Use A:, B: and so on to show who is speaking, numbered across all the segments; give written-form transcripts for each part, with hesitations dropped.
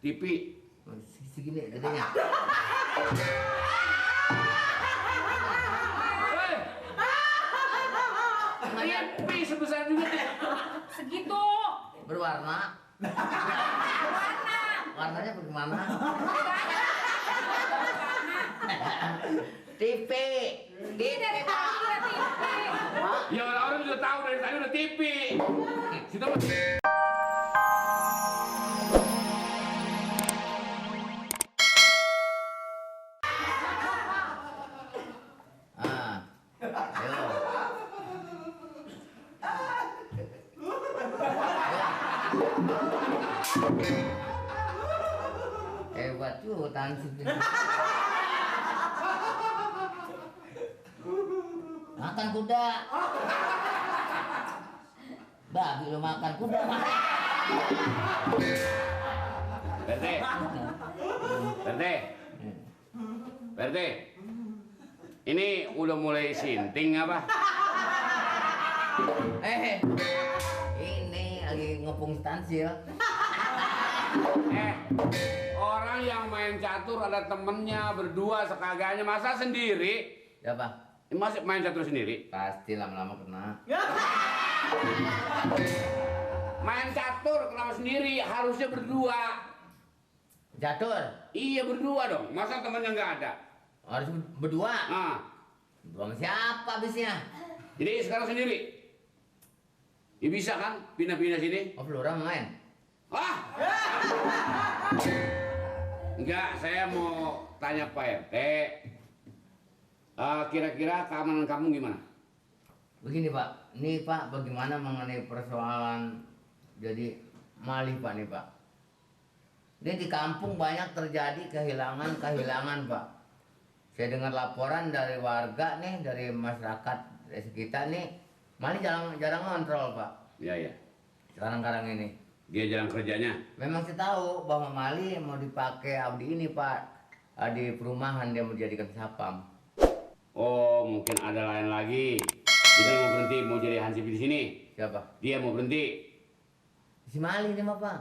A: TV.
B: Segini gedenya.
A: TV sebesar juga deh.
C: Segitu.
B: Berwarna.
C: Warna.
B: Warnanya bagaimana? TV.
C: Ini dari tadi udah TV.
A: Ya orang juga tahu dari tadi udah TV. Situ Mas.
B: Ayo. Hebat juga tansip ini. Makan kuda. Babi lo makan kuda mah.
A: Berte. Berte. Berte. Ini udah mulai sinting apa?
B: Ini lagi ngepung stansil.
A: Orang yang main catur ada temennya berdua sekagaknya, masa sendiri?
B: Siapa?
A: Masih main catur sendiri?
B: Pasti lama-lama kena.
A: Main catur kenapa sendiri? Harusnya berdua.
B: Catur?
A: Iya berdua dong, masa temennya nggak ada?
B: Harus berdua.
A: Nah,
B: Bang siapa habisnya?
A: jadi sekarang sendiri? Ya bisa kan, pindah-pindah sini?
B: Oh, orang main.
A: Ah! Enggak, saya mau tanya Pak RT. Kira-kira keamanan kamu gimana?
B: Begini Pak, ini Pak bagaimana mengenai persoalan jadi malih Pak nih Pak. Ini di kampung banyak terjadi kehilangan Pak. Saya dengar laporan dari warga nih, dari masyarakat sekitar nih, malih jarang ngontrol Pak.
A: Iya.
B: Sekarang ini.
A: Dia jalan kerjanya.
B: Memang saya tahu bahwa malih mau dipakai abdi ini Pak. Di perumahan dia mau dijadikan sapam.
A: Oh, mungkin ada lain lagi. Dia mau berhenti, mau jadi hansip di sini.
B: Siapa?
A: Dia mau berhenti.
B: Si malih ini mah Pak.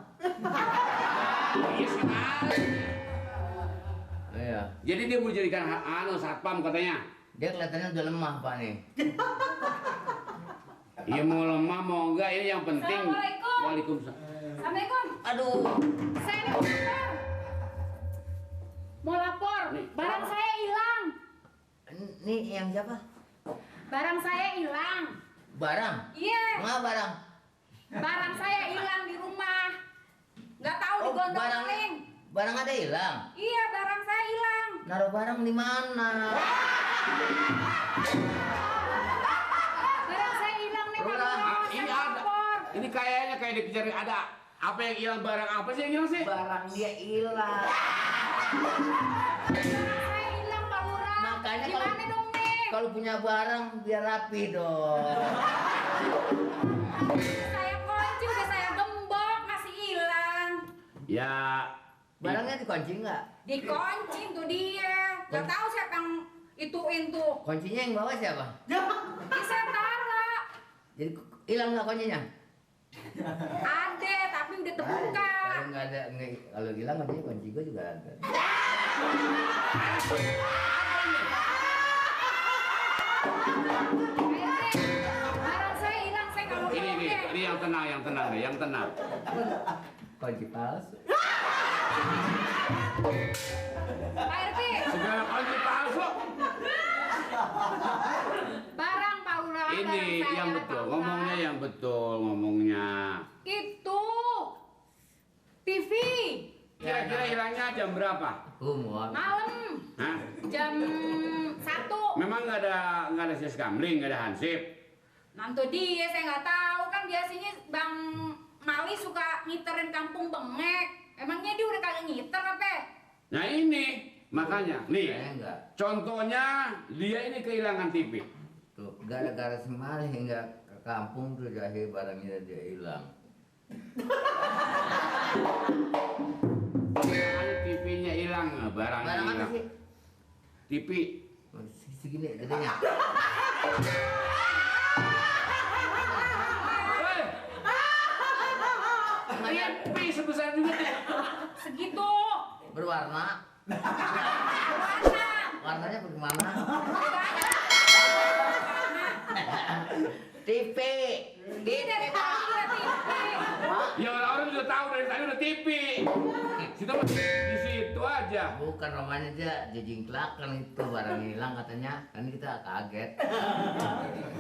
A: Iya sih,
B: Iya.
A: jadi dia mau jadikan satpam katanya.
B: Dia kelihatannya udah lemah Pak nih.
A: Iya mau lemah mau enggak, ini yang penting.
C: Assalamualaikum.
A: Waalaikumsalam.
C: Assalamualaikum.
B: Aduh.
C: Saya mau lapor. Mau lapor.
A: Nih.
C: Barang saya hilang.
B: Ini yang siapa?
C: Barang saya hilang.
B: Barang?
C: Iya.
B: Nggak barang?
C: Barang saya hilang di rumah. Nggak tahu
B: Oh,
C: digondol
B: barang-
C: maling.
B: Barang ada hilang?
C: Iya, barang saya hilang.
B: Naruh barang di mana?
C: Barang saya hilang nih, Pak
B: Ulah.
C: Lurah.
A: Ini
C: Saya
A: ada.
C: lapor.
A: Ini kayaknya kayak dikejar ada. Apa yang hilang, barang apa sih yang hilang sih?
B: Barang dia hilang.
C: Barang saya hilang, Pak Lurah.
B: Makanya
C: Gimana dong nih?
B: kalau punya barang biar rapi dong.
C: Saya kunci, udah saya gembok, masih hilang.
A: Ya.
B: Barangnya dikunci nggak?
C: Dikunci tuh dia. Gak tahu siapa yang ituin tuh.
B: Kuncinya yang bawa siapa?
C: Bisa taruh.
B: Jadi hilang nggak kuncinya?
C: Ada, tapi udah terbuka.
B: Kalau nggak ada, kalau hilang kuncinya kunci gue juga ada.
C: Barang saya hilang, saya nggak mau
A: Ini yang tenang deh, yang tenang.
B: Kunci palsu.
C: Pak RT,
A: Segala kunci palsu.
C: barang Pak Lurah.
A: Ini
C: barang saya,
A: yang
C: Pak
A: betul,
C: Lurah.
A: ngomongnya yang betul, ngomongnya.
C: Itu TV
A: Kira-kira hilangnya jam berapa?
B: Umur.
C: malam
A: Hah?
C: jam 1.
A: Memang nggak ada sis kamling, nggak ada hansip.
C: Nanti dia saya nggak tahu kan biasanya Bang Mali suka ngiterin kampung Bengek. Emangnya dia udah kagak ngiter apa?
A: Nah ini makanya, nih
B: Saya enggak.
A: contohnya dia ini kehilangan TV.
B: Tuh, gara-gara semalih hingga ke kampung tuh jadi barangnya dia hilang.
A: TV-nya hilang, barangnya
B: Barang apa
A: hilang.
B: sih?
A: TV.
B: Segini gedenya.
A: TV sebesar juga deh.
C: Segitu.
B: berwarna.
C: Warna.
B: Warnanya bagaimana?
C: Warna.
B: TV.
C: Ini dari tadi udah TV.
A: Ya orang-orang sudah tahu dari tadi udah TV. Situ di situ aja.
B: Bukan namanya aja jejingklakan itu barang hilang katanya. Kan kita kaget.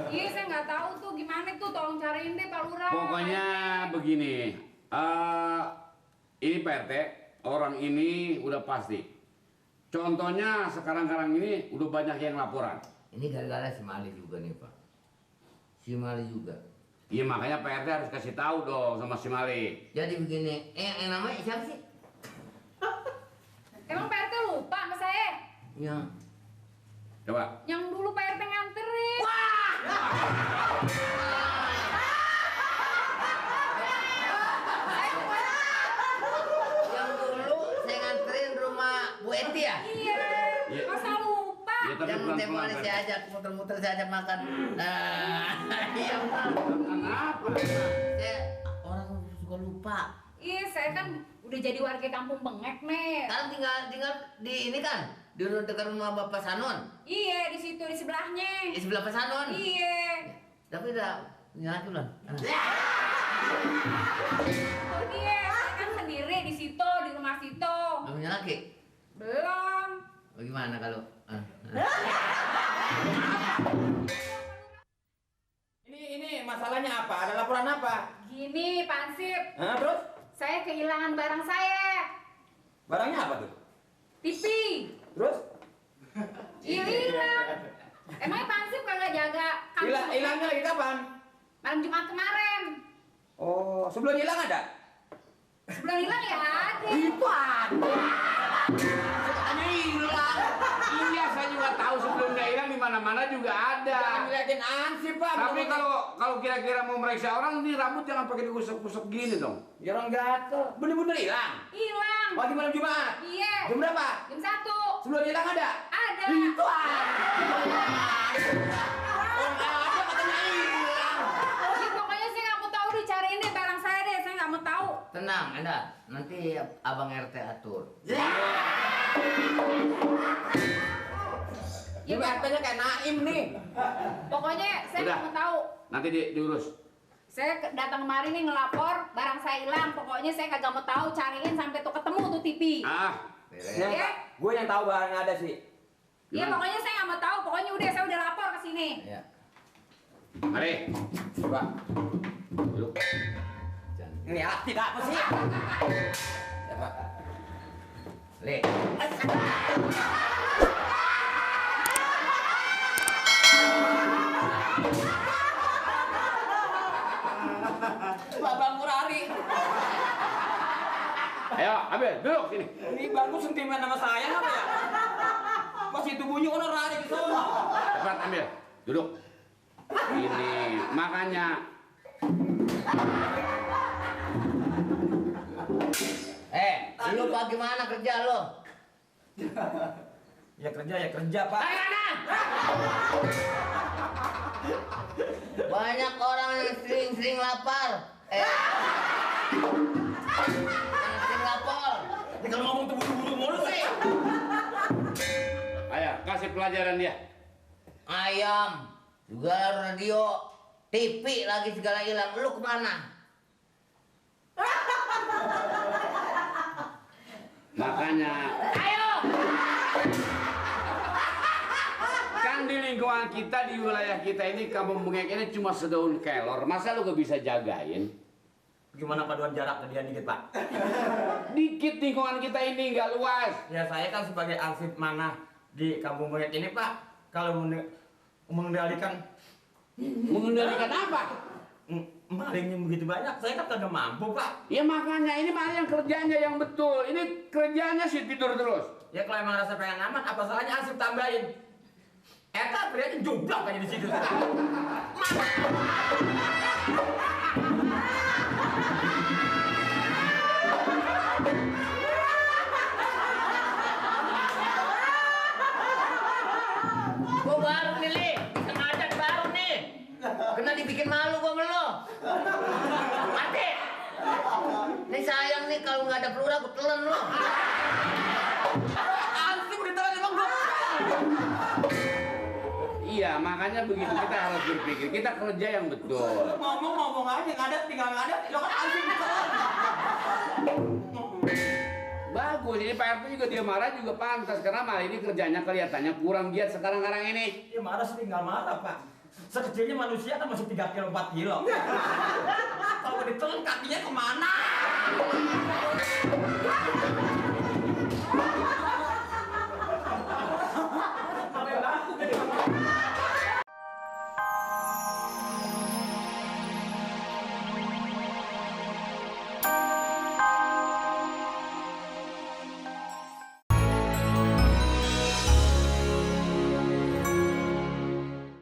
C: Iya, saya nggak tahu tuh gimana tuh, tolong cariin deh Pak Lurah.
A: Pokoknya begini. Ini Pak RT, orang ini udah pasti. Contohnya sekarang-karang ini udah banyak yang laporan.
B: Ini gara-gara si Mali juga nih Pak. Si Mali juga.
A: Iya makanya Pak RT harus kasih tahu dong sama si Mali.
B: Jadi begini, yang namanya siapa sih?
C: Emang Pak RT lupa sama saya?
B: Ya.
A: Coba.
C: Yang dulu Pak RT nganterin.
B: Yang dulu saya nganterin rumah Bu Eti ya?
C: Iya.
A: Iya.
C: Masa lupa?
A: Iya tapi
B: Yang tempo
A: pelan-pelan.
B: hari saya ajak muter-muter saya ajak makan. Nah, iya benar.
A: Kenapa?
B: Saya orang suka lupa.
C: Iya, saya kan udah jadi warga kampung Bengek nih.
B: Sekarang tinggal di ini kan, di dekat rumah Bapak Sanon,
C: Iya, di situ di sebelahnya.
B: di sebelah Pak Sanon.
C: Iya.
B: Tapi udah nyala belum?
C: Oh iya, saya kan sendiri di situ, di rumah situ.
B: Belum punya laki?
C: Belum.
B: Bagaimana kalau?
D: Ini masalahnya apa? Ada laporan apa?
C: Gini, Pak Ansip,
D: Hah, terus?
C: saya kehilangan barang saya.
D: Barangnya apa tuh?
C: TV.
D: Terus?
C: Iya, hilang. Emangnya Pak Ansip kagak jaga kampung?
D: Hilangnya lagi kapan?
C: Malam Jumat kemarin.
D: Oh, sebelum hilang ada?
C: Sebelum hilang ya ada.
A: Hanya hilang. Iya saya juga tahu sebelumnya hilang di mana-mana juga ada.
D: Jangan ngeliatin ansip, Pak.
A: Tapi kalau kira-kira mau meriksa orang ini rambut jangan pakai digusuk-gusuk gini dong.
D: Ya orang gatel. Bener-bener hilang.
C: Hilang.
D: Pagi malam Jumat.
C: Iya.
D: Jam berapa?
C: Jam 1.
D: Sebelum hilang ada?
C: Ada.
D: Itu orang ada katanya hilang.
C: Ya, pokoknya saya nggak mau tahu, dicariin deh barang saya deh. Saya nggak mau tahu.
B: Tenang, Anda. Nanti Abang RT atur.
C: Ya,
D: Ini artinya kayak Naim nih.
C: pokoknya saya
A: Udah.
C: nggak mau tahu.
A: Nanti diurus.
C: Saya datang kemari nih ngelapor barang saya hilang. Pokoknya saya kagak mau tahu, cariin sampai tuh ketemu tuh TV.
A: Ah,
D: Ya,
C: Iya.
D: gue yang tahu barangnya ada sih.
C: Iya,
A: gimana?
C: pokoknya saya nggak mau tahu. Pokoknya udah saya udah lapor ke sini.
B: Ya.
A: Mari.
D: Coba.
A: Duduk.
D: Ini alat tidak apa sih? Ya, Pak.
B: Le.
D: Babang Murari.
A: Ayo, ambil. Duduk sini.
D: Ini bangku sentimen sama saya apa ya? Pas itu bunyi orang lari ke sana.
A: Cepat ambil. Duduk. Ini makanya
B: Lu bagaimana kerja lo?
D: Ya kerja, Pak.
B: Banyak orang yang sering-sering lapar. Yang sering lapar.
D: Ini kalau ngomong tuh buru-buru mulu sih.
A: ayo kasih pelajaran dia.
B: Ayam, juga radio, TV lagi segala hilang. Lu kemana?
A: Makanya
C: Ayo.
A: kan di lingkungan kita, di wilayah kita ini, kampung Bengek ini cuma sedaun kelor. Masa lu gak bisa jagain?
D: Gimana paduan jarak ke dia dikit, Pak?
A: Dikit lingkungan kita ini nggak luas.
D: Ya saya kan sebagai ansip mana di kampung Bengek ini, Pak. Kalau mengendalikan
A: Mengendalikan apa?
D: malingnya begitu banyak, saya kan kagak mampu, Pak.
A: Ya makanya ini mah yang kerjanya yang betul. Ini kerjanya sih tidur terus.
D: Ya kalau emang rasa pengen aman, apa salahnya ansip tambahin? Eta ternyata jublak aja di situ.
B: Gua baru nih, Li. Sengaja baru nih. Kena dibikin malu gua sama lo. Mati. Nih Nih sayang nih kalau nggak ada peluru aku telan lo.
D: Ansip ditelan emang gua.
A: Iya, makanya begitu kita harus berpikir. Kita kerja yang betul.
D: Ngomong aja, ngadat tinggal ngadat. Lo kan ansip ditelan.
A: Bagus, ini Pak RT juga dia marah juga pantas. Karena malah ini kerjanya kelihatannya kurang giat sekarang-karang ini.
D: Ya marah sih nggak marah Pak. Sekecilnya manusia kan masih 3 kilo 4 kilo. Kalau ditelan kakinya kemana?